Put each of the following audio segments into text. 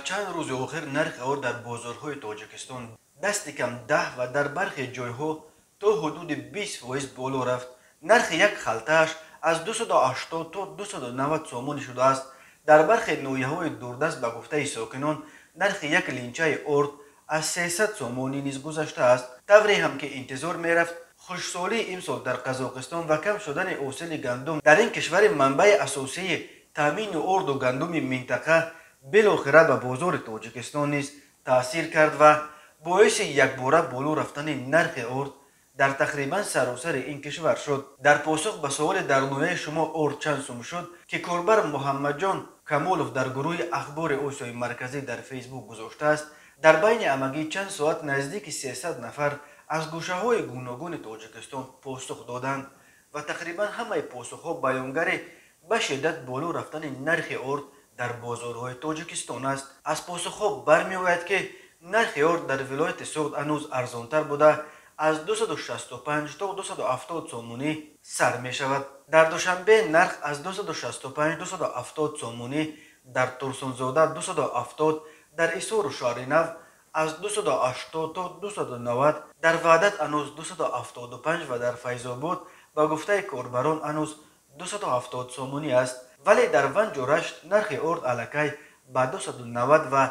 Чанд рӯзи охир нархи орд дар бозорҳои Тоҷикистон дасти кам 10 ва дар бархе ҷойҳо то ҳудуди 20% боло рафт. Нархи як халтааш аз 280 то 290 сомонӣ шудааст. Дар бархе ноҳияҳои дурдаст, ба гуфтаи сокинон, нархи як линчаи орд аз 300 сомонӣ низ гузаштааст. Тавре ҳам ки интизор мерафт, хушсолии имсол дар Қазоқистон ва кам шудани ҳосили гандум дар ин кишвари манбаи асосии таъмини орду гандуми минтақа билохира ба бозори Тоҷикистон низ таъсир кард ва боиси якбора боло рафтани нархи орд дар тақрибан саросари ин кишвар шуд. Дар посух ба суоле «Дар ноҳияи шумо орд чанд сум шуд?», ки корбар Муҳаммадҷон Камолов дар гурӯҳи Ахбори Осиёи Марказӣ дар Фейсбук гузоштааст, дар байни ҳамагӣ чанд соат наздики 300 нафар аз гӯшаҳои гуногуни Тоҷикистон посух доданд ва тақрибан ҳамаи посухҳо баёнгари ба шиддат боло рафтани нархи орд дар бозорҳои Тоҷикистон аст. Аз посухҳо бармеояд, ки нархи орд дар вилояти Суғд ҳанӯз арзонтар буда, аз 265 то 270 сомонӣ сар мешавад. Дар Душанбе нарх аз 265 270 сомонӣ, дар Турсунзода 270, дар Исору Шаҳринав аз 280 то 290, дар Ваҳдат ҳанӯз 275 ва дар Файзобод, ба гуфтаи корбарон, ҳанӯз 270 сомонӣ аст. Вале дар Ванҷу Рашт нархи орд аллакай ба 290 ва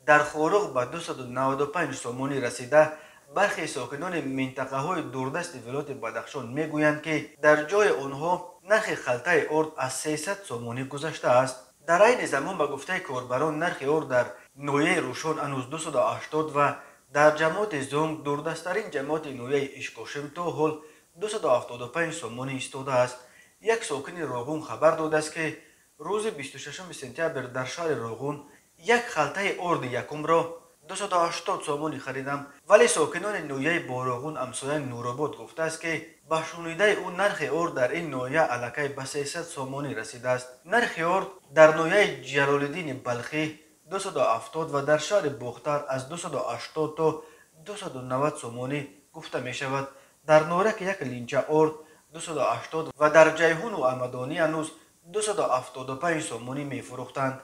дар Хоруғ ба 295 сомонӣ расида. Бархе сокинони минтақаҳои дурдасти вилояти Бадахшон мегӯянд, ки дар ҷои онҳо нархи халтаи орд аз 300 сомонӣ гузаштааст. Дар айни замон, ба гуфтаи корбарон, нархи орд дар ноҳияи Рӯшон ҳанӯз 280 ва дар ҷамоати Зонг, дурдасттарин ҷамоати ноҳияи Ишкошим, то ҳол 275 сомонӣ истодааст. Як сокини Роғун хабар додааст, ки рӯзи 26 сентябр дар шаҳри Роғун як халтаи орди якумро 280 сомонӣ харидам. Вале сокинони ноҳияи Бороғун, ҳамсояи Нуробод, гуфтааст, ки ба шунидаи ӯ нархи орд дар ин ноҳия аллакай ба 300 сомонӣ расидааст. Нархи орд дар ноҳияи Ҷалолиддини Балхӣ 270 ва дар шаҳри Бохтар аз 280 то 290 сомонӣ гуфта мешавад. Дар Норак як линча орд 280 ва дар Ҷайҳуну Ҳамадонӣ ҳанӯз 275 сомонӣ мефурӯхтанд.